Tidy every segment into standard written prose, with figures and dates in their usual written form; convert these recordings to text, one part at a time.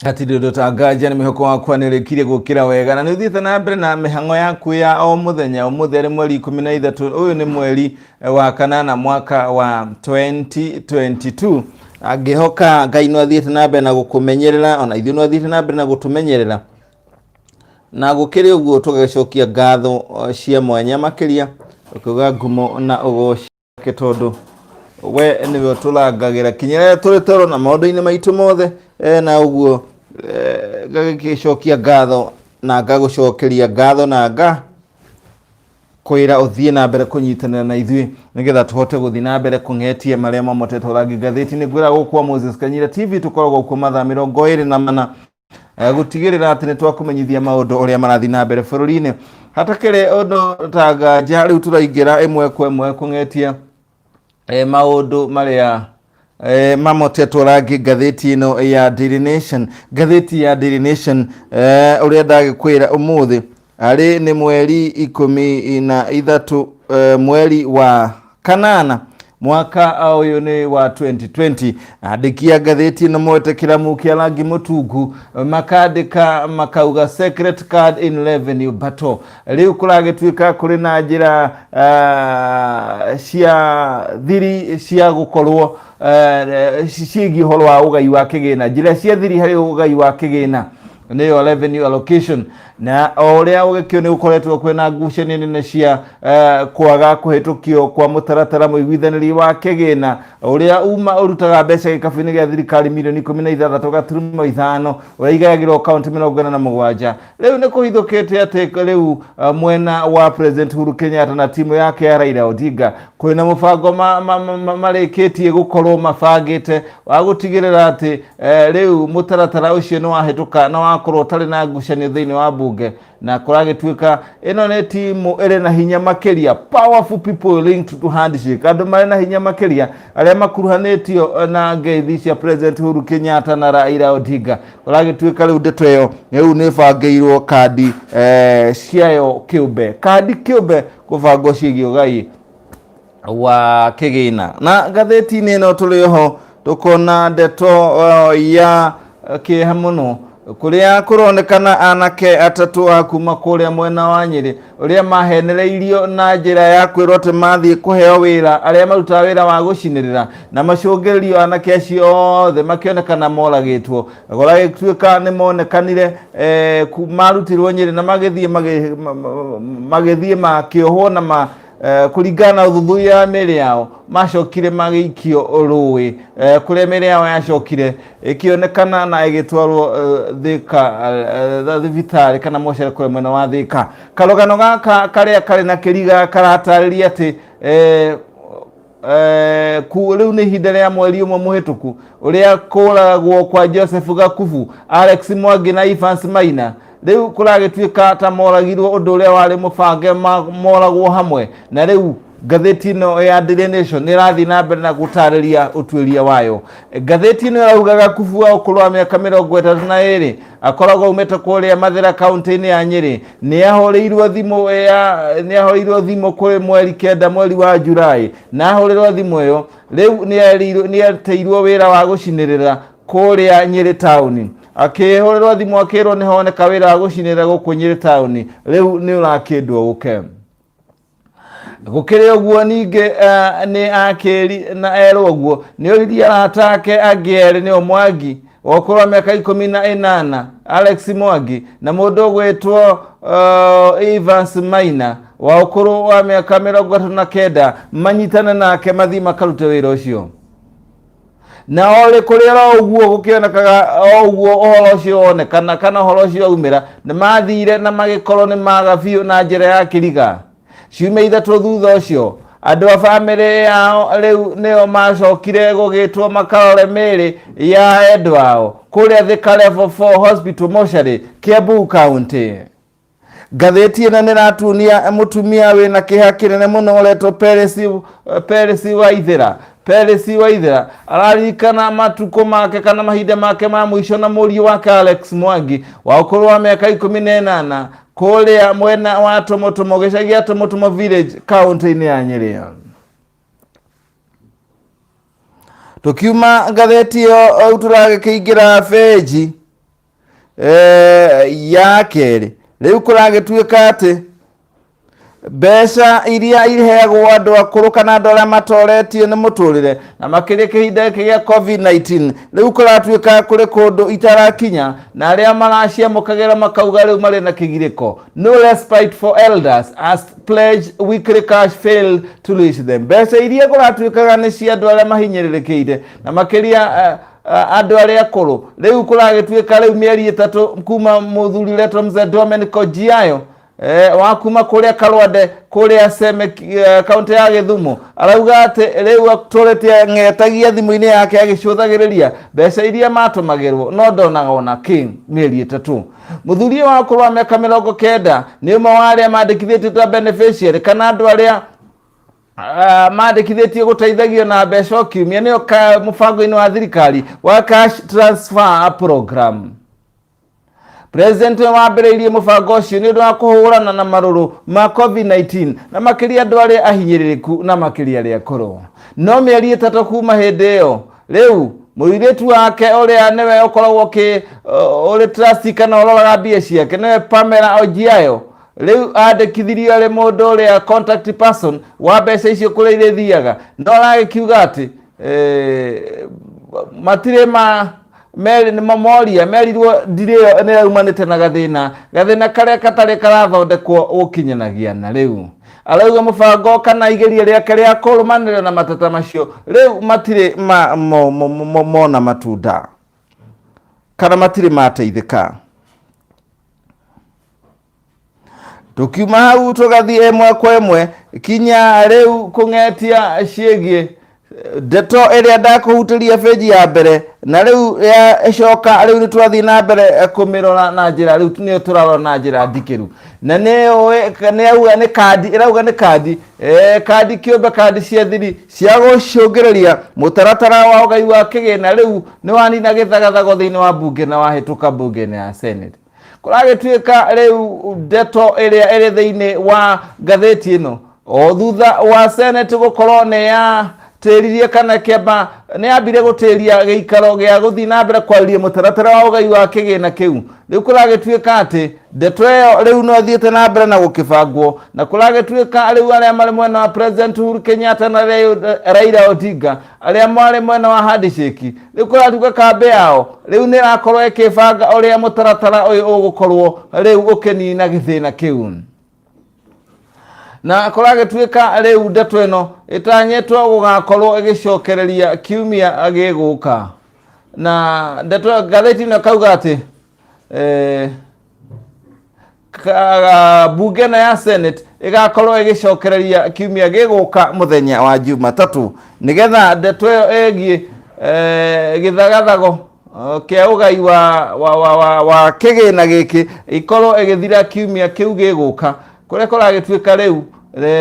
Hatirĩ ũndũ ta nganja nĩ mĩhoko wakwa nĩ ũrĩkirie gũkĩra wega na nĩ ũthiĩte na mbere na mĩhang'o yaku ya o mũthenya. Ũmũthĩ arĩ mweri 13, ũyũ nĩ mweri wa kanana mwaka wa 2022. Angĩhoka Ngai no athiĩte na mbere na gũkũmenyerera, ona ithuĩ no athiĩte na mbere na gũtũmenyerera. Na gũkĩrĩ ũguo tũgagĩcokia ngatho cia mwanya makĩria, ũkiuga ngumo na ũgoci wake tondũ we nĩwe ũtũrangagĩra kinya rĩrĩa tũrĩ toro na maũndũ-inĩ maitũ mothe. Na ũguo ngagĩcokia ngatho na ngagũcokeria ngatho na nga kwĩra ũthiĩ na mbere kũnyitanĩra na ithuĩ nĩgetha tũhote gũthiĩ na mbere kũng'etia marĩa mamotetwo rangi ngathĩti-inĩ. Ngwĩra gũkũ kwa Moses Kanyira TV tũkoragwo kuo mathaa 24 gũtigĩrĩra atĩ nĩ twakũmenyithia maũndũ ũrĩa marathiĩ na mbere bũrũri-inĩ. Hatakĩrĩ ũndũ ta nganja, rĩu tũraingĩra ĩmwe kwa ĩmwe kũng'etia maũndũ marĩa mamotetwo rangi ngathĩti ĩno ya Daily Nation. Ngathĩti ya Daily Nation, ũrĩa ndagĩkwĩra, ũmũthĩ arĩ nĩ mweri 13, mweri wa kanana, mwaka ũyũ nĩ wa 2020. Andĩki a ngathĩti ĩno moete kĩramu kĩa rangi mũtungu, makandĩka makauga, "Secret card in revenue battle." Rĩu kũragĩtuĩka kũrĩ na njĩra cia thiri cia gũkorwo ciĩgiĩ ũhoro wa ũgai wa kĩgĩna, njĩra cia thiri harĩ ũgai wa kĩgĩna, nĩyo revenue allocation. Na o ũrĩa ũgĩkĩo nĩ gũkoretwo kwĩna ngucanio nene cia kwaga kũhĩtũkio kwa mũtaratara mũiguithanĩri wa kĩgĩna ũrĩa uma ũrutaga mbeca gĩkabu-inĩ gĩa thirikari mirioni 16.5, ũrĩa igayagĩrwo kaunti 47. Rĩu nĩ kũhithũkĩte atĩ rĩu mwena wa President Uhuru Kenyatta na timu yake ya Raila Odinga kwĩna mũbango marĩkĩtie gũkorwo mabangĩte wa gũtigĩrĩra atĩ rĩu mũtaratara ũcio nĩ wahĩtũka na wakorwo ũtarĩ na ngucanio thĩinĩ wa bunge. Na kũragĩtuĩka ĩno nĩ timu ĩrĩ na hinya makĩria, powerful people linked to handshake, andũ marĩ na hinya makĩria arĩa makuruhanĩtio na ngeithi cia President Uhuru Kenyatta na Raila Odinga. Kũragĩtuĩka rĩu ndeto ĩyo rĩu nĩ ĩbangĩirwo kandi ciayo kĩũmbe, kandi kĩũmbe kũbangwo ciĩgiĩ ũgai wa kĩgĩna. Na ngathĩti-inĩ ĩno tũrĩ oho tũkona ndeto ya kĩeha mũno, kũrĩa kũronekana anake atatũ a kuma kũrĩa mwena wa Nyĩrĩ ũrĩa mahenereirio na njĩra ya kwĩrwo atĩ mathiĩ kũheo wĩra arĩa marutaga wĩra wa gũcinĩrĩra, na macũngĩrĩrio anake acio othe makĩonekana moragĩtwo. Gũragĩtuĩka nĩ monekanire marutirwo Nyĩrĩ na magĩthiĩ magĩthiĩ makĩohwo na ma kũringana na ũthuthuria wa mĩĩrĩ yao macokire magĩikio rũĩ, kũrĩa mĩĩrĩ yao yacokire ĩkĩonekana na ĩgĩtwarwo Thika thibitarĩ kana mocarĩ kũrĩa mwena wa Thika. Karũgano gaka karĩa karĩ na kĩriga karatarĩria atĩ rĩu nĩ ihinda rĩa mweri 1 mũhĩtũku ũrĩa kũragwo kwa Joseph Gakubu, Alex Mwangi na Evans Maina, rĩu kũragĩtuĩka ta moragirwo ũndũ ũrĩa warĩ mũbange moragwo hamwe. Na rĩu ngathĩti ĩno ya Daily Nation nĩ ĩrathiĩ na mbere na gũtarĩria ũtuĩria wayo. Ngathĩti ĩno ĩrauga Gakubu wa ũkũrũ wa mĩaka 32 akoragwo aumĩte kũrĩa Mathĩra kaunti-inĩ ya Nyĩrĩ. Nĩ ahũrĩirwo thimũ ya nĩ ahũrĩirwo thimũ kũrĩ mweri 9, mweri wa Julai, na ahũrĩrwo thimũ ĩyo rĩu nĩ ateirwo wĩra wa gũcinĩrĩra kũrĩa Nyĩrĩ taũni. Akĩhũrĩrwo thimũ akĩrwo nĩ honeka wĩra wa gũcinĩrĩra gũkũ Nyĩrĩ taũni, rĩu nĩ ũrakĩndwo ũke. Gũkĩrĩ ũguo ningĩ nĩ akĩri na erwo ũguo nĩ oririe arata ake angĩ erĩ, nĩo Mwangi wa ũkũrũ wa mĩaka 18, Alex Mwangi, na mũndũ ũgwĩtwo Evans Maina wa ũkũrũ wa mĩaka 39, manyitane nake mathiĩ makarute wĩra ũcio. Na orĩ kũrĩ oro ũguo gũkĩonekaga o ũguo ũhoro ũcio wonekana kana ũhoro ũcio waumĩra, nĩ mathire na magĩkorwo nĩ maga biũ na njĩra ya kĩriga. Ciumia 3 thutha ũcio, andũ a bamĩrĩ yao rĩu nĩo macokire gũgĩtwo makarore mĩĩrĩ ya endwa ao kũrĩa Thika Level 4 Hospital Mortuary, Kiambu County. Ngathĩti ĩno nĩ ĩratunia mũtumia wĩna kĩeha kĩnene mũno ũretwo Peresi Waithĩra. Peresi Waithĩra araririkana matukũ make kana mahinda make ma mũico na mũriũ wake Alex Mwangi wa ũkũrũ wa mĩaka 18 kũrĩa mwena wa Tomotomo, gĩcagi gĩa Tomotomo Village, kaũntĩ-inĩ ya Nyĩrĩ. Tũkiuma ngathĩti ĩyo rĩu tũragĩkĩingĩra benji. Ya kerĩ, rĩu kũragĩtuĩka atĩ mbeca iria iheagwo andũ akũrũ kana andũ arĩa matoretio nĩ mũtũrĩre na makĩria kĩhinda gĩkĩ gĩa COVID-19, rĩu kũratuĩka kũrĩ kũndũ itarakinya, na arĩa maraciamũkagĩra makauga rĩu marĩ na kĩgirĩko. No respite for elders as pledge weekly cash failed to reach them. Mbeca iria kũratuĩkaga nĩ cia andũ arĩa mahinyĩrĩrĩkĩire na makĩria andũ arĩa akũrũ, rĩu kũragĩtuĩka rĩu mĩeri 3 kuma mũthuri ũretwo Mzee Dominic Ojiayo, wa kuma kũrĩa Karwande kũrĩa Seme, kaunti ya Gĩthumo, arauga atĩ rĩu atũrĩte ng'etagia thimũ-inĩ yake agĩcũthagĩrĩria mbeca iria matũmagĩrwo, no ndonaga ona kĩ mĩeri 3. Mũthuri ũyũ wa ũkũrũ wa mĩaka 90 nĩ ũmwe wa arĩa mandĩkithĩtio ta beneficiary kana andũ arĩa mandĩkithĩtio gũteithagio na mbeca o kiumia, nĩyo mũbango-inĩ wa thirikari wa cash transfer program. President nĩ wambĩrĩirie mũbango ũcio nĩ ũndũ wa kũhũrana na marũrũ ma COVID-19 na makĩria andũ arĩa ahinyĩrĩrĩku na makĩria arĩa akũrũ. No mĩeri 3 kuma hĩndĩ ĩyo, rĩu mũirĩtu wake ũrĩa nĩwe ũkoragwo ũrĩ trustee kana ũroraga mbia ciake, nĩwe Pamela Ojiayo, rĩu andĩkithirio arĩ mũndũ ũrĩa contact person wa mbeca icio kũrĩa irĩthiaga, no aragĩkiuga atĩ matirĩ ma meri nĩ mamoria merirwo ndirĩ ĩyo nĩ yaumanĩte na gathĩna karĩa gatarĩ karathondekwo gũkinyanagia na rĩu. Arauga mũbango kana igeria rĩake rĩa kũrũmanĩrĩra na mateta macio rĩu matirĩ mona matunda kana matirĩ mateithĩka. Tukiuma hau tũgathiĩ ĩmwe kwa ĩmwe kinya rĩu kũng'etia ciĩgiĩ ndeto ĩrĩa ndakũhutĩria benji ya mbere, na rĩu yacoka rĩu nĩ twathiĩ na mbere kũmĩrora na njĩra rĩu nĩyo tũrarora na njĩra ndikĩru, na nĩ nĩ kandi ĩrauga nĩ kandi, kandi kĩũmbe, kandi cia thiri cia gũcũngĩrĩria mũtaratara wa ũgai wa kĩgĩna rĩu nĩ wanina gĩthagathago thĩinĩ wa mbunge na wahĩtũka mbunge-inĩ ya Senate. Kũragĩtuĩka rĩu ndeto ĩrĩa ĩrĩ thĩinĩ wa ngathĩti ĩno, o thutha wa Senate gũkorwo nĩ ya tĩririe kana kĩamba nĩ yambire gũtĩria gĩikaro gĩa gũthiĩ na mbere kwarĩria mũtaratara wa ũgai wa kĩgĩna kĩu, rĩu kũragĩtuĩka atĩ ndeto ĩyo rĩu no ĩthiĩte na mbere na gũkĩbangwo, na kũragĩtuĩka rĩu arĩa marĩ mwena wa President Uhuru Kenyatta na Raila Odinga, arĩa marĩ mwena wa handshake, rĩu kũratuĩka kambĩ yao rĩu nĩ ĩrakorwo ĩkĩbanga ũrĩa mũtaratara ũyũ ũgũkorwo rĩu ũkĩnina gĩthĩna kĩu. Na kũragĩtuĩka rĩu ndeto ĩno ĩtanyĩtwo gũgakorwo ĩgĩcokereria kiumia gĩgũka, na ndeto ngathĩti ĩno ĩkauga atĩ mbunge ĩno ya Senate ĩgakorwo ĩgĩcokereria kiumia gĩgũka mũthenya wa Jumatatũ, nĩgetha ndeto ĩyo ĩgiĩ gĩthagathago kĩa ũgai wa kĩgĩna gĩkĩ ikorwo ĩgĩthira kiumia kĩu gĩgũka, kũrĩa kũragĩtuĩka rĩu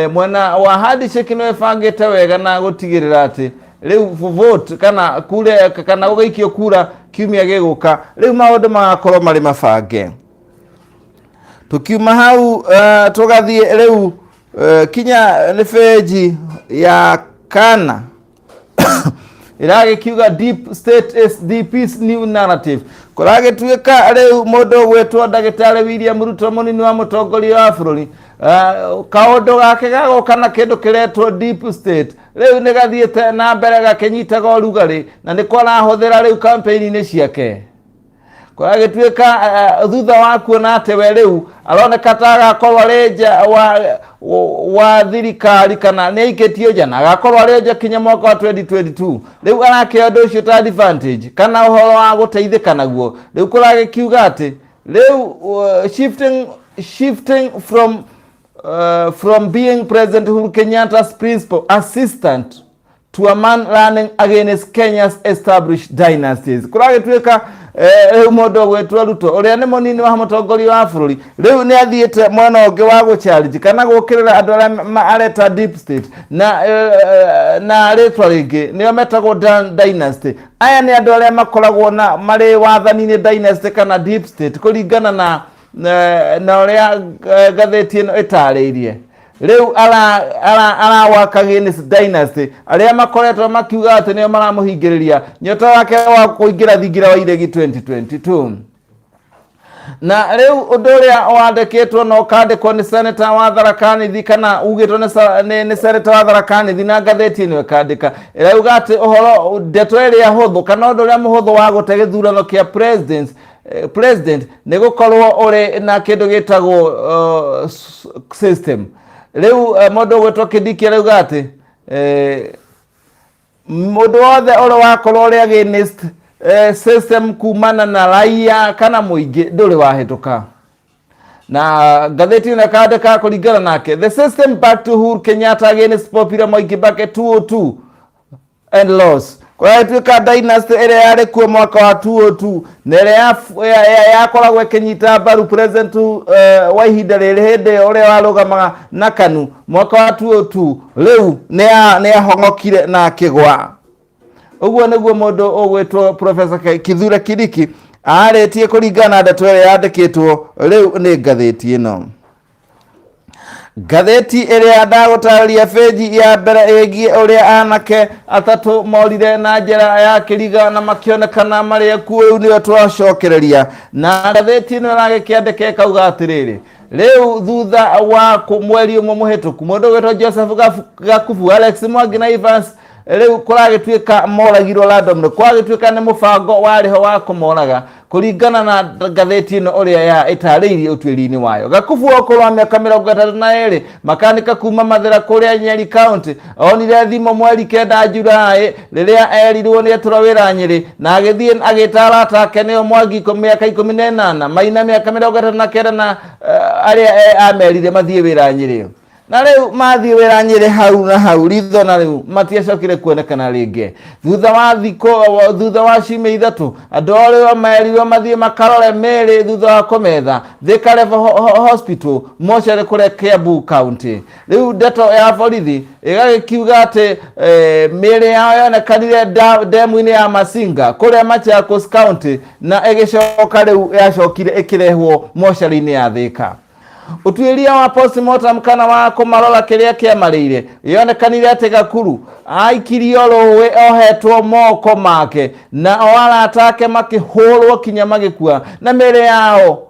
mwena wa handshake nĩ ĩbangĩte wega na gũtigĩrĩra atĩ rĩu vote kana kure kana gũgĩikio kura kiumia gĩgũka, rĩu maũndũ magakorwo marĩ mabange. Tukiuma hau tũgathiĩ rĩu kinya nĩ benji ya kana ĩragĩkiuga deep state is DP's new narrative. Kũragĩtuĩka rĩu mũndũ ũgwĩtwo ndagĩtarĩ William Ruto, mũnini wa mũtongoria wa bũrũri, kaũndũ gake gagoka na kĩndũ kĩretwo deep state rĩu nĩ gathiĩte na mbere gakĩnyitaga ũrugarĩ, na nĩko arahũthĩra rĩu campaign-inĩ ciake. Kũragĩtuĩka thutha wa kuona atĩ we rĩu aroneka ta agakorwo arĩ nja wa thirikari kana nĩ aikĩtio nja na agakorwo arĩ nja kinya mwaka wa 2022, rĩu arakĩoya ũndũ ũcio ta advantage kana ũhoro wa gũteithĩka naguo. Rĩu kũragĩkiuga atĩ rĩu shifting from being President Uhuru Kenyatta's principal assistant to a man running against Kenya's established dynasties. Kũragĩtuĩka rĩu mũndũ ũgwĩtwo Ruto, ũrĩa nĩ mũnini wa mũtongoria wa bũrũri, rĩu nĩ athiĩte mwena ũngĩ wa gũchallenge kana gũkĩrĩra andũ arĩa areta deep state na rĩtwa rĩngĩ nĩo metagwo dynasty. Aya nĩ andũ arĩa makoragwo na marĩ wathani-inĩ, dynasty kana deep state, kũringana na ũrĩa ngathĩti ĩno ĩtarĩirie. Rĩu arawaka against dynasty arĩa makoretwo makiuga atĩ nĩo maramũhingĩrĩria nyota wake wa kũingĩra thingira wa iregi 2022. Na rĩu ũndũ ũrĩa wandĩkĩtwo na ũkandĩkwo nĩ seneta wa Tharaka Nithi kana ugĩtwo nĩ sa- nĩ nĩ seneta wa Tharaka Nithi na ngathĩti ĩno ĩkandĩka ĩrauga atĩ ũhoro ndeto ĩrĩa hũthũ kana ũndũ ũrĩa mũhũthũ wa gũte gĩthurano kĩa president president nĩ gũkorwo ũrĩ na kĩndũ gĩtagwo system. Rĩu mũndũ ũgwĩtwo Kindiki arauga atĩ mũndũ wothe ũrĩ wakorwo ũrĩ against system kumana na raia kana mũingĩ ndũrĩ wahĩtũka. Na ngathĩti ĩno ĩkandĩka kũringana nake, the system back to Uhuru Kenyatta against popular Mwai Kibaki 202 and loss. Kũratuĩka dynasty ĩrĩa yarĩ kuo mwaka wa 202 na ĩrĩa yakoragwo ĩkĩnyita mbaru president wa ihinda rĩrĩ hĩndĩ ĩyo ũrĩa warũgamaga na KANU mwaka wa 202 rĩu nĩ yahong'okire na akĩgwa. Ũguo nĩguo mũndũ ũgwĩtwo Professor Kithure Kindiki arĩtie kũringana na ndeto ĩrĩa yandĩkĩtwo rĩu nĩ ngathĩti ĩno. Ngathĩti ĩrĩa ndagũtarĩria bĩnji ya mbere ĩgiĩ ũrĩa anake atatũ morire na njĩra ya kĩriga na makĩonekana marĩ akuũ rĩu nĩyo twacokereria. Na ngathĩti ĩno ĩragĩkĩandĩka ĩkauga atĩrĩrĩ, rĩu thutha wa mweri ũmwe mũhĩtũku mũndũ ũgwĩtwo Joseph Gakubu, Alex Mwangi na Evans rĩu kũragĩtuĩka moragirwo randomly, kwagĩtuĩka nĩ mũbango warĩ ho wa kũmoraga kũringana na ngathĩti ĩno ũrĩa ya ĩtarĩirie ũtuĩri-inĩ wayo. Gakubu wa ũkũrũ wa mĩaka 32 makanika kuma Mathĩra kũrĩa Nyeri County onire thimũ mweri 9 Julaĩ rĩrĩa erirwo nĩ etũra wĩra Nyĩrĩ na agĩthiĩ agĩta arata ake nĩo Mwangi mĩaka 18, Maina mĩaka 39 na arĩa amerire mathiĩ wĩra Nyĩrĩ. Na rĩu mathiĩ wĩra Nyĩrĩ hau na hau ritho na rĩu matiacokire kuonekana rĩngĩ. Thutha wa thikũ, thutha wa ciumia ithatũ andũ arĩa merirwo mathiĩ makarore mĩĩrĩ thutha wa kũmetha Thika Level Hospital mocarĩ kũrĩa Kiambu County. Rĩu ndeto ya borithi ĩgagĩkiuga atĩ mĩĩrĩ yao yonekanire ndemu-inĩ ya Masinga kũrĩa Machakos County na ĩgĩcoka rĩu yacokire ĩkĩrehwo mocarĩ-inĩ ya Thika. Ũtuĩria wa postmortem kana wa kũmarora kĩrĩa kĩamarĩire yonekanire atĩ Gakuru aikirio rũĩ ohetwo moko make na o arata ake makĩhũrwo kinya magĩkua na mĩĩrĩ yao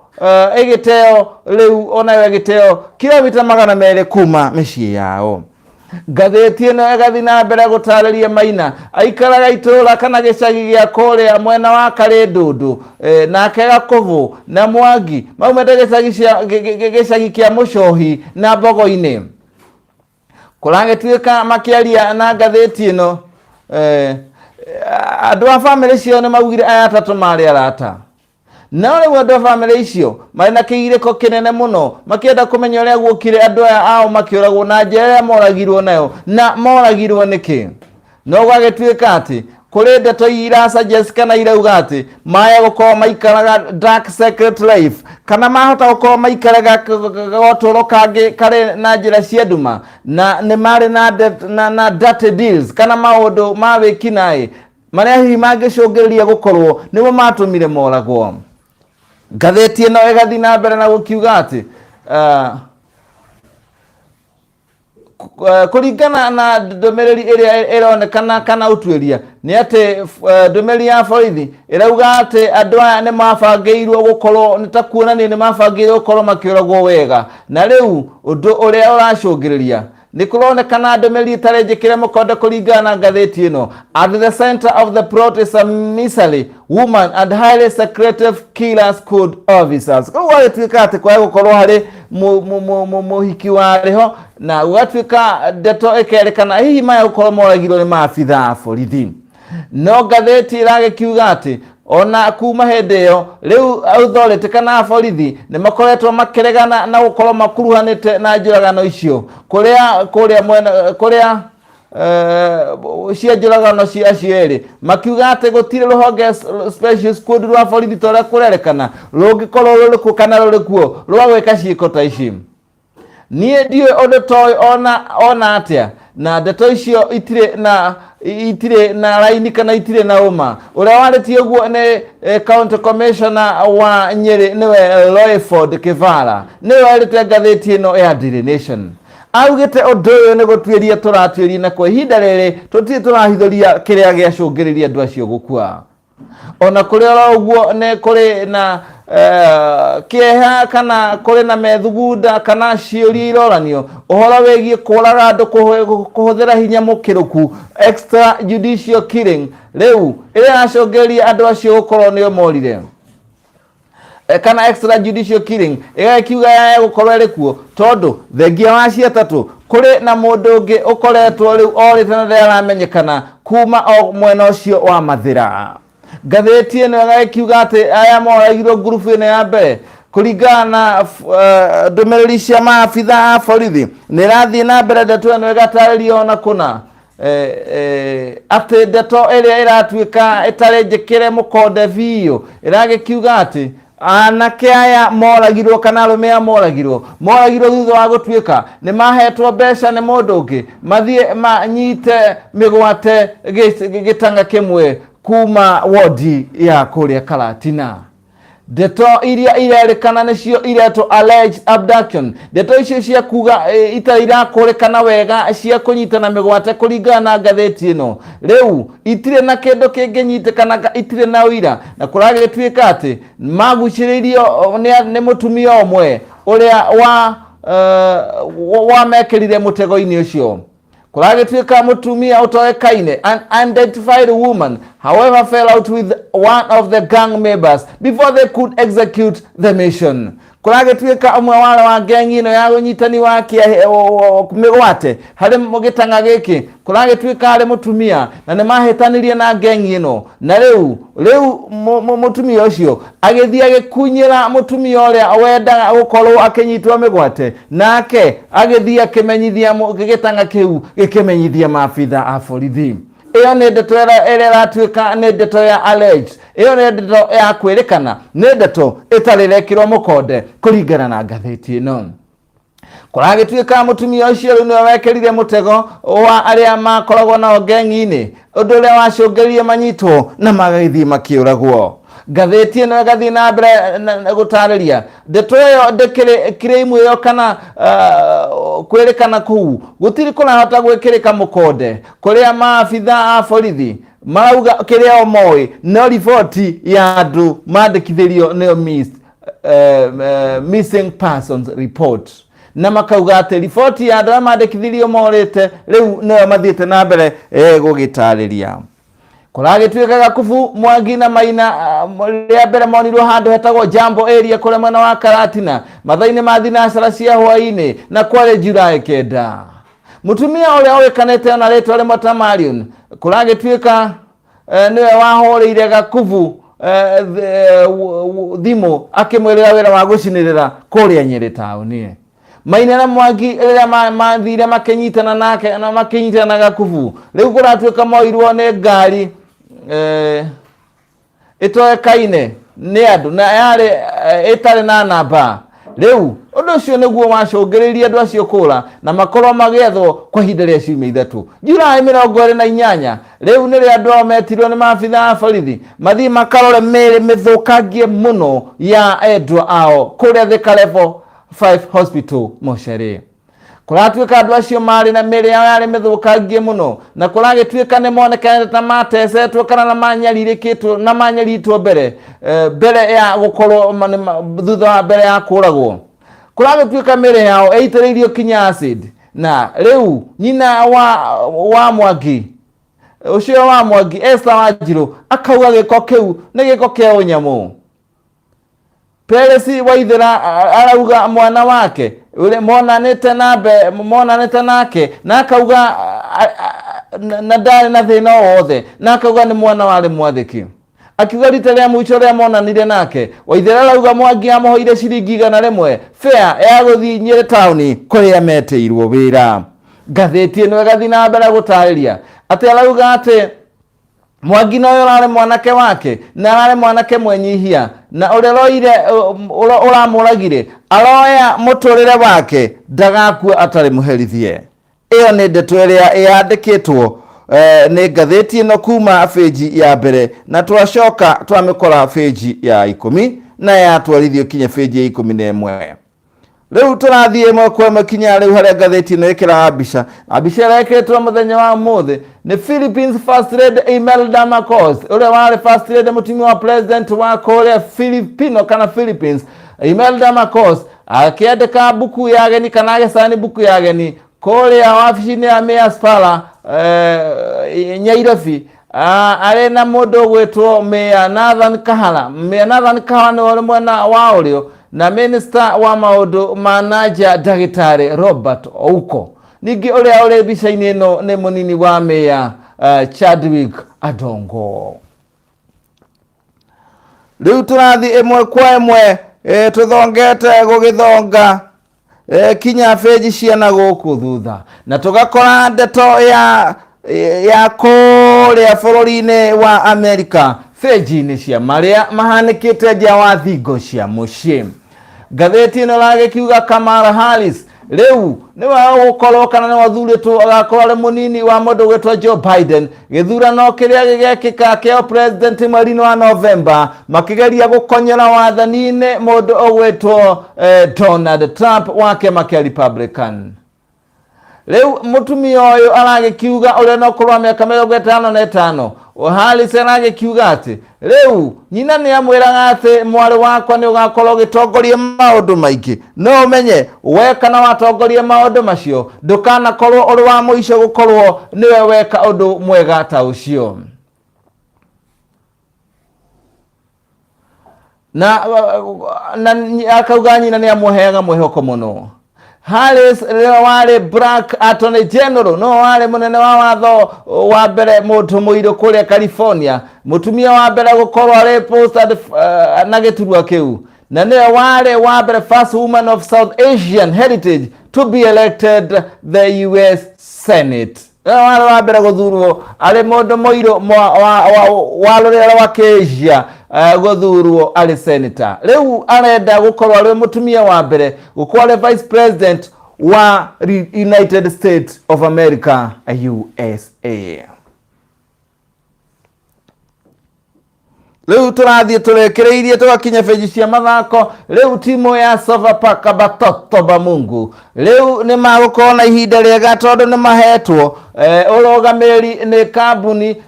ĩgĩteo rĩu onayo ĩgĩteo kilomita 200 kuma mĩciĩ yao. Ngathĩti ĩno ĩgathiĩ na mbere gũtarĩria Maina aikaraga itũũra kana gĩcagi gĩa kũrĩa mwena wa Karĩndũndũ, nake Gakubu na Mwangi maumĩte gĩcagi kĩa Mũcohi na Mbogo-inĩ. Kũragĩtuĩka makĩaria na ngathĩti ĩno, andũ a bamĩrĩ ciao nĩ maugire aya atatũ marĩ arata. No rĩu andũ a bamĩrĩ icio marĩ na kĩgirĩko kĩnene mũno makĩenda kũmenya ũrĩa guokire andũ aya ao makĩũragwo na njĩra ĩrĩa moragirwo nayo na moragirwo nĩkĩ. No gwagĩtuĩka atĩ kũrĩ ndeto ira suggest kana irauga atĩ maya gũkorwo maikaraga dark secret life kana mahota gũkorwo maikaraga gatũro kangĩ karĩ na njĩra cia nduma na nĩ marĩ na dirty deals kana maũndũ ma wĩkinaĩ marĩa hihi mangĩcũngĩrĩria gũkorwo nĩmo matũmire moragwo. Ngathĩti ĩno ĩgathiĩ na mbere na gũkiuga atĩ kũringana na ndũmĩrĩri ĩrĩa ĩronekana kana ũtuĩria nĩ atĩ ndũmĩrĩri ya borithi ĩrauga atĩ andũ aya nĩ mabangĩirwo gũkorwo nĩ ta kuonania nĩ mabangĩirwo gũkorwo makĩũragwo wega na rĩu ũndũ ũrĩa ũracũngĩrĩria nĩ kũronekana ndũmĩrĩri ĩtarĩ njĩkĩre mũkonde kũringana na ngathĩti ĩno. At the center of the plot is a miserly woman and highly secretive killer squad officers. Koguo gũgagĩtuĩka atĩ kwaga gũkorwo harĩ mũhiki warĩ ho na gũgatuĩka ndeto ĩkerĩkana hihi maya gũkorwo moragirwo nĩ maabitha a borithi. No ngathĩti ĩragĩkiuga atĩ ona kuma hĩndĩ ĩyo rĩu authority kana borithi nĩ makoretwo makĩregana na gũkorwo makuruhanĩte na njũragano icio kũrĩa kũrĩa mwena kũrĩa cia njũragano cia acio erĩ makiuga atĩ gũtirĩ rũhonge special squad rwa borithi ta ũrĩa kũrerĩkana rũngĩkorwo rũrĩ kuo kana rũrĩ kuo rwa gwĩka ciĩko ta ici. Niĩ ndiũĩ ũndũ ta ũyũ ona atĩa na ndeto icio itirĩ na raini kana itirĩ na ũma. Ũrĩa warĩtie ũguo nĩ county commissioner wa Nyĩrĩ nĩwe Royford Kĩbara nĩwe werĩte ngathĩti ĩno ya Daily Nation. Augĩte ũndũ ũyũ nĩ gũtuĩria tũratuĩria na kwa ihinda rĩrĩ tũtirĩ tũrahithũria kĩrĩa gĩacũngĩrĩria andũ acio gũkua. Ona kũrĩ oro ũguo nĩ kũrĩ na Kĩeha kana kũrĩ na methugunda kana ciũria iroranio ũhoro wĩgiĩ kũraga andũ kũhũthĩra hinya mũkĩrũku, extra judicial killing, rĩu ĩrĩa ĩracũngĩrĩria andũ acio gũkorwo nĩo morire, kana extra judicial killing ĩgagĩkiuga yaya gũkorwo ĩrĩ kuo, tondũ thengia wa ciatatũ kũrĩ na mũndũ ũngĩ ũkoretwo rĩu orĩte na ndaramenyekana kuma o mwena ũcio wa Mathĩra. Ngathĩti ĩno ĩgagĩkiuga atĩ aya moragirwo ngurubu ĩno ya mbere kũringana na ndũmĩrĩri cia maabitha a borithi nĩ ĩrathiĩ na mbere. Ndeto ĩno ĩgatarĩria ona kũna atĩ ndeto ĩrĩa ĩratuĩka ĩtarĩ njĩkĩre mũkonde biũ ĩragĩkiuga atĩ anake aya moragirwo kana arũme aya moragirwo thutha wa gũtuĩka nĩ mahetwo mbeca nĩ mũndũ ũngĩ mathiĩ manyite mĩgwate gĩtanga kĩmwe kuma wodi ya kũrĩa Karatina. Ndeto iria irerĩkana nĩcio iretwo alleged abduction, ndeto icio cia kuga itarĩ irakũrĩkana wega cia kũnyitana mĩgwate kũringana na ngathĩti ĩno rĩu itirĩ na kĩndũ kĩngĩnyitĩkana, itirĩ na ũira, na kũragĩtuĩka atĩ magucĩrĩirio nĩ mũtumia ũmwe ũrĩa wa wamekĩrire mũtego-inĩ ũcio. Kũragĩtuĩka mũtumia ũtoĩkaine, an unidentified woman, however, fell out with one of the gang members before they could execute the mission. Kũragĩtuĩka ũmwe wale wa gengi ĩno ya ũnyitani wa mĩgwate harĩ gĩtang'a gĩkĩ kũragĩtuĩka harĩ mũtumia na nĩ mahĩtanirie na gengi ĩno, na rĩu mũtumia ũcio agĩthiĩ agĩkunyĩra mũtumia ũrĩa wendaga gũkorwo akĩnyitwo mĩgwate, nake agĩthiĩ akĩmenyithia gĩtang'a kĩu gĩkĩmenyithia maabitha a borithi. Ĩyo nĩ ndeto ĩrĩa ĩratuĩka nĩ ndeto ya alleged, ĩyo nĩ ndeto ya kwĩrĩkana, nĩ ndeto ĩtarĩ ĩrekĩrwo mũkonde kũringana na ngathĩti ĩno. Kũragĩtuĩka mũtumia ũcio rĩu nĩwe wekĩrire mũtego wa arĩa makoragwo nao ngengi-inĩ, ũndũ ũrĩa wacũngĩrĩirie manyitwo na magagĩthiĩ makĩũragwo. Ngathĩti ĩno ĩgathiĩ na mbere gũtarĩria ndeto ĩyo ndĩkĩrĩ claim ĩyo kana kwĩrĩkana kũu gũtirĩ kũrahota gwĩkĩrĩka mũkonde, kũrĩa maabitha a borithi marauga kĩrĩa o moĩ no riboti ya andũ mandĩkithĩrio nĩyo missing persons report, na makauga atĩ riboti ya andũ arĩa mandĩkithirio morĩte rĩu nĩyo mathiĩte na mbere gũgĩtarĩria. Kũragĩtuĩka Gakubu, Mwangi na Maina rĩa mbere monirwo handũ hetagwo Jambo area kũrĩa mwena wa Karatina mathaa-inĩ ma thinacara cia hwaĩ-inĩ, na kwarĩ July 9. Mũtumia ũrĩa ũĩkanĩte ona rĩtwa rĩmwe ta Marion kũragĩtuĩka nĩwe wahũrĩire Gakubu thimũ akĩmwĩrĩra wĩra wa gũcinĩrĩra kũrĩa Nyĩrĩ taũni. Maina na Mwangi rĩrĩa mathire makĩnyitana nake na makĩnyitana na Gakubu, rĩu kũratuĩka moirwo nĩ ngari ĩtoĩkaine nĩ andũ na yarĩ ĩtarĩ na namba. Rĩu ũndũ ũcio nĩguo wacũngĩrĩirie andũ acio kũra na makorwo magĩethwo kwa ihinda rĩa ciumia 3. July 28 rĩu nĩrĩo andũ ao metirwo nĩ maabitha a borithi mathiĩ makarore mĩĩrĩ mĩthũkangie mũno ya endwa ao kũrĩa Thika Level 5 Hospital mocarĩ. Kũratuĩka andũ acio marĩ na mĩĩrĩ yao yarĩ mĩthũkangie mũno, na kũragĩtuĩka nĩ monekanĩte ta matecetwo kana na manyarirĩkĩtwo na manyaritwo mbere ya gũkorwo thutha wa mbere ya kũragwo. Kũragĩtuĩka mĩĩrĩ yao ĩitĩrĩirio kinya acid, na rĩu nyina wa Mwangi ũcio wa Mwangi, Esther Wanjirũ, akauga gĩko kĩu nĩ gĩko kĩa ũnyamũ. Peresi Waithera arauga mwana wake ũrĩa monanĩte na monanĩte nake na akauga na ndarĩ na thĩna o wothe, na akauga nĩ mwana warĩ mwathĩki. Akiuga rita rĩa mũico rĩa monanire nake, Waithera arauga Mwangi amũhoire ciringi 100 fare ya gũthiĩ Nyĩrĩ taũni kũrĩa metĩirwo wĩra. Ngathĩti ĩno ĩgathiĩ na mbere gũtarĩria atĩ arauga atĩ Mwangi noyo ũrarĩ mwanake wake na ararĩ mwanake mwenyihia, na ũrĩa ũroire ũramũragire aroya mũtũrĩre wake ndagakua atarĩ mũherithie. Ĩyo nĩ ndeto ĩrĩa yandĩkĩtwo nĩ ngathĩti ĩno kuma bĩnji ya mbere, na twacoka twamĩkora bĩnji ya 10 na yatwarithio kinya bĩnji ya 11. Rĩu tũrathiĩ ĩmwe kwa ĩmwe kinya rĩu harĩa ngathĩti ĩno ĩkĩraga mbica, na mbica ĩrĩa ĩkĩrĩtwo mũthenya wa ũmũthĩ nĩ Philippines First Lady Imelda Marcos, ũrĩa warĩ First Lady mũtumia wa president wa kũrĩa Filipino kana Philippines. Imelda Marcos akĩandĩka mbuku ya ageni kana agĩcaini mbuku ya ageni kũrĩa wabici-inĩ ya Mayor's Parlour Nyairobi, arĩ na mũndũ ũgwĩtwo Mayor Nathan Kahara. Mayor Nathan Kahara nĩwe ũrĩ mwena wa ũrĩo na minister wa maũndũ ma nanja ndagĩtarĩ Robert Ouko. Ningĩ ũrĩa ũrĩ mbica-inĩ ĩno nĩ mũnini wa Mayor Chadwick Adongo. Rĩu tũrathiĩ ĩmwe kwa ĩmwe tũthongete gũgĩthonga kinya benji cia na gũkũ thutha, na tũgakora ndeto ya kũrĩa bũrũri-inĩ wa Amerika benji-inĩ cia marĩa mahanĩkĩte nja wa thingo cia mũciĩ. Ngathĩti ĩno ĩragĩkiuga Kamala Harris rĩu nĩwe ũgũkorwo kana nĩwe ũthurĩtwo agakorwo arĩ mũnini wa mũndũ ũgwĩtwo Joe Biden gĩthurano kĩrĩa gĩgekĩka kĩa president mweri-inĩ wa November, makĩgeria gũkonyora wathani-inĩ mũndũ ũgwĩtwo Donald Trump wa kĩama kĩa Republican. Rĩu mũtumia ũyũ aragĩkiuga ũrĩa no ũkũrũ wa mĩaka 55, Harris aragĩkiuga atĩ rĩu nyina nĩ amwĩraga atĩ mwarĩ wakwa nĩ ũgakorwo ũgĩtongoria maũndũ maingĩ, no ũmenye we kana watongoria maũndũ macio ndũkanakorwo ũrĩ wa mũico gũkorwo nĩwe weka ũndũ mwega ta ũcio. Na akauga nyina nĩ amũheaga mwĩhoko mũno. Harris rĩrĩa warĩ Black Attorney General, no warĩ mũnene wa watho wa mbere mũndũ mũirũ kũrĩa California, mũtumia wa mbere gũkorwo arĩ posted na gĩturwa kĩu, na nĩwe warĩ wa mbere first woman of South Asian heritage to be elected the US Senate. Nĩwe warĩ wa mbere gũthurwo arĩ mũndũ mũirũ wa rũrĩrĩ rwa Asia gũthurwo arĩ senator. Rĩu arenda gũkorwo arĩ mũtumia wa mbere gũkorwo arĩ vice president wa United States of America, USA. Rĩu tũrathiĩ tũrekereirie tũgakinya benji cia mathako. Rĩu timu ya Sofapaka Batoto ba Mungu rĩu nĩ magũkorwo na ihinda rĩega tondũ nĩ mahetwo ũrũgamĩrĩri nĩ kambuni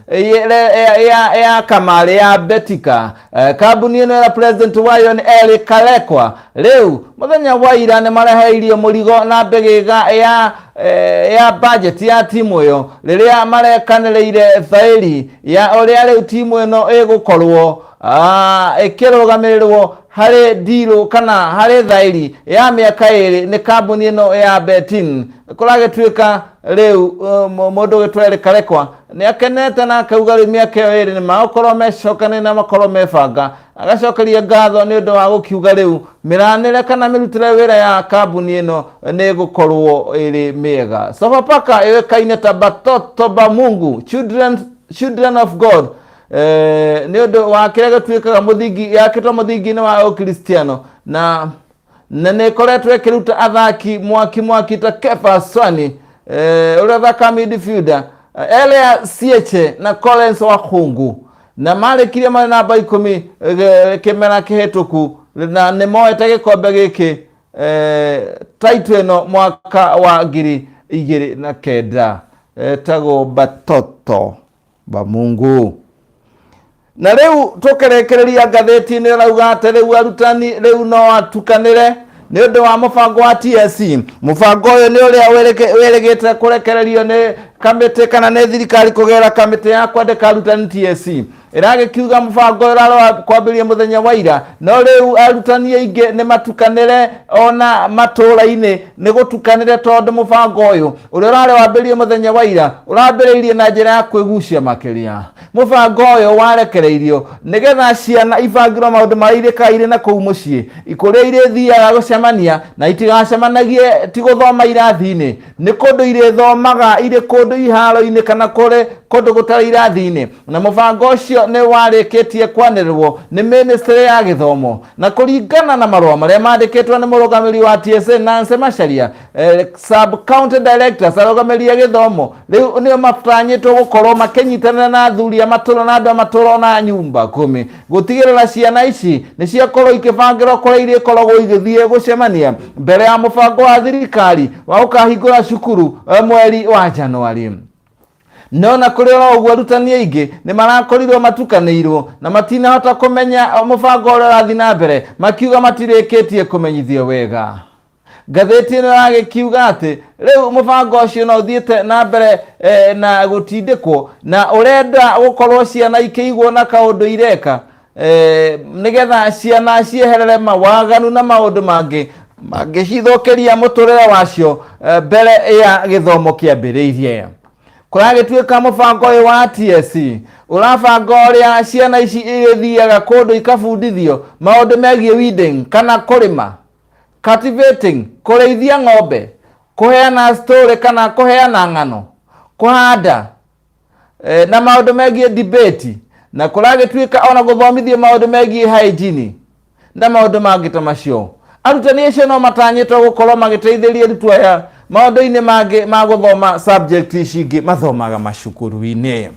ya kamarĩ ya Betika. Kambuni ĩno ĩra president wayo nĩ Eric Kalekwa. Rĩu mũthenya wa ira nĩ mareheirio mũrigo na mbĩgĩga ya budget ya timu ĩyo rĩrĩa marekanĩrĩire thaĩri ya ũrĩa rĩu timu ĩno ĩgũkorwo ĩkĩrũgamĩrĩrwo harĩ ndirũ kana harĩ thaĩri ya mĩaka 2 nĩ kambuni ĩno ya Betin. Kũragĩtuĩka rĩu mũndũ ũgĩtwo Eric Kalekwa nĩ akenete na akauga rĩu mĩaka ĩyo 2 nĩ magũkorwo mecokanĩire na makorwo mebanga. Agacokeria ngatho nĩ ũndũ wa gũkiuga rĩu mĩranĩre kana mĩrutĩre wĩra ya kambuni ĩno nĩ ĩgũkorwo ĩrĩ mĩega. Sofapaka ĩũĩkaine ta Batoto ba Mungu, children of God, nĩ ũndũ wa kĩrĩa gĩtuĩkaga mũthingi, yakĩtwo mũthingi-inĩ wa Ũkristiano, na nĩ ĩkoretwo ĩkĩruta athaki mwaki mwaki ta Kefa Swani, ũrĩa ũthakaga midfielder, Elia Sieche na Collins Wakhungu, na marĩkirie marĩ namba 10 kĩmera kĩhĩtũku, na nĩ moete gĩkombe gĩkĩ title ĩno mwaka wa 2009, etagwo Batoto ba Mungu. Na rĩu tũkĩrĩkĩrĩria ngathĩti-inĩ ĩrauga atĩ rĩu arutani rĩu no atukanĩre nĩ ũndũ wa mũbango wa TSC. Mũbango ũyũ nĩ ũrĩa wĩrĩgĩte kũrekererio nĩ kamĩtĩ kana nĩ thirikari kũgerera kamĩtĩ ya kwandĩka arutani TSC. Ĩragĩkiuga mũbango ũyũ ũrarora kwambĩrĩria mũthenya wa ira, no rĩu arutani aingĩ nĩ matukanĩre ona matũũra-inĩ nĩ gũtukanĩre tondũ mũbango ũyũ ũrĩa ũrarĩ wambĩrĩrie mũthenya wa ira ũrambĩrĩirie na njĩra ya kwĩgucia makĩria. Mũbango ũyũ warekereirio nĩgetha ciana ibangĩrwo maũndũ marĩa irĩkaga irĩ na kũu mũciĩ, kũrĩa irĩthiaga gũcemania na itigacemanagie ti gũthoma irathi-inĩ, nĩ kũndũ irĩthomaga irĩ kũndũ iharo-inĩ kana kũrĩ kũndũ gũtarĩ irathi-inĩ. Na mũbango ũcio ũcio nĩ warĩkĩtie kwanĩrĩrwo nĩ ministry ya gĩthomo na kũringana na marũa marĩa mandĩkĩtwo nĩ mũrũgamĩrĩri wa TSA Nancy Macharia, sub county directors arũgamĩrĩri a gĩthomo rĩu nĩo matanyĩtwo gũkorwo makĩnyitanĩra na athuri a matũra na andũ a matũra ona nyumba kumi gũtigĩrĩra ciana ici nĩ ciakorwo ikĩbangĩrwo kũrĩa irĩkoragwo igĩthiĩ gũcemania mbere ya mũbango wa thirikari wa gũkahingũra cukuru mweri wa Januari. No na kũrĩ oro ũguo arutani aingĩ nĩ marakorirwo matukanĩirwo na matinahota kũmenya mũbango ũrĩa ũrathiĩ na mbere, makiuga matirĩkĩtie kũmenyithio wega. Ngathĩti ĩno ĩragĩkiuga atĩ rĩu mũbango ũcio no ũthiĩte na mbere na gũtindĩkwo na ũrenda gũkorwo ciana ikĩigwo na kaũndũ ireka nĩgetha ciana cieherere mawaganu na maũndũ mangĩ mangĩcithũkĩria mũtũrĩre wacio mbere ya gĩthomo kĩambĩrĩirie. Kũragĩtuĩka mũbango ũyũ wa TSC ũrabanga ũrĩa ciana ici igĩthiaga kũndũ ikabundithio maũndũ megiĩ weeding kana kũrĩma, cultivating, kũrĩithia ng'ombe, kũheana story kana kũheana ng'ano, kũhanda na maũndũ megiĩ debate, na kũragĩtuĩka ona gũthomithio maũndũ megiĩ hygiene na maũndũ mangĩ ta macio. Arutani acio no matanyĩtwo gũkorwo magĩteithĩrĩria arutwo aya maũndũ-inĩ mangĩ ma gũthoma subject ici ingĩ mathomaga macukuru-inĩ.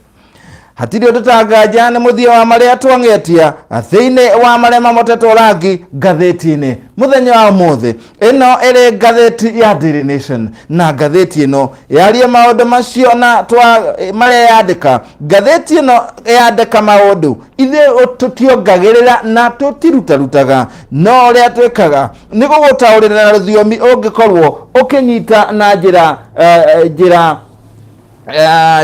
Hatirĩ ũndũ ta nganja nĩ mũthia wa marĩa twang'etia thĩinĩ wa marĩa mamotetwo rangi ngathĩti-inĩ mũthenya wa ũmũthĩ. Ĩno ĩrĩ ngathĩti ya Daily Nation, na ngathĩti ĩno yaria maũndũ macio na twa marĩa yandĩka. Ngathĩti ĩno yandĩka maũndũ ithuĩ tũtiongagĩrĩra na tũtirutarutaga, no ũrĩa twĩkaga nĩ gũgũtaũrĩra na rũthiomi ũngĩkorwo ũkĩnyita na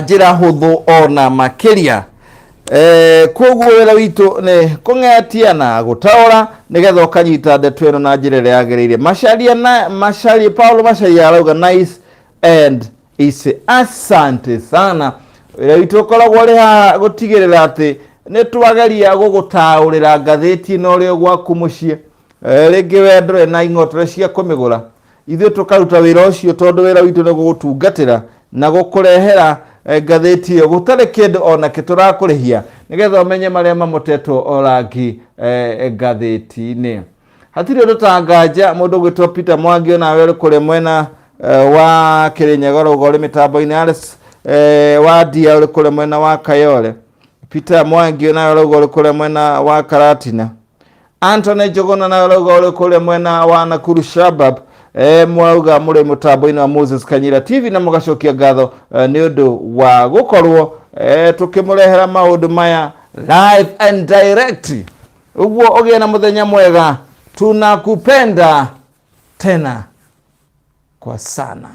njĩra hũthũ ona makĩria. Koguo wĩra witũ nĩ kũng'etia na gũtaũra nĩgetha ũkanyita ndeto ĩno na njĩra ĩrĩa yagĩrĩire. Macharia na Macharia, Paulo Macharia arauga nice and easy. Asante sana. Wĩra witũ ũkoragwo ũrĩ haha gũtigĩrĩra atĩ nĩ twageria gũgũtaũrĩra ngathĩti ĩno ũrĩ o gwaku mũciĩ. Rĩngĩ we ndũrĩ na ing'otore cia kũmĩgũra, ithuĩ tũkaruta wĩra ũcio tondũ wĩra witũ nĩ gũgũtungatĩra na gũkũrehera ngathĩti ĩyo gũtarĩ kĩndũ ona kĩ tũrakũrĩhia, nĩgetha ũmenye marĩa mamotetwo o rangi ngathĩti-inĩ. Hatirĩ ũndũ ta nganja mũndũ ũgwĩtwo Peter Mwangi onawe ũrĩ kũrĩa mwena wa Kĩrĩnyaga ũrauga ũrĩ mĩtambo-inĩ. Alex wa Ndia ũrĩ kũrĩa mwena wa Kayole. Peter Mwangi onawe ũrauga ũrĩ kũrĩa mwena wa Karatina. Anthony Njuguna nawe ũrauga ũrĩ kũrĩa mwena wa Nakuru Shabab. Mwarauga mũrĩ mũtambo-inĩ wa Moses Kanyira TV na mũgacokia ngatho nĩ ũndũ wa gũkorwo tũkĩmũrehera maũndũ maya live and direct. Ũguo ũgĩe na mũthenya mwega, tunakupenda tena kwa sana.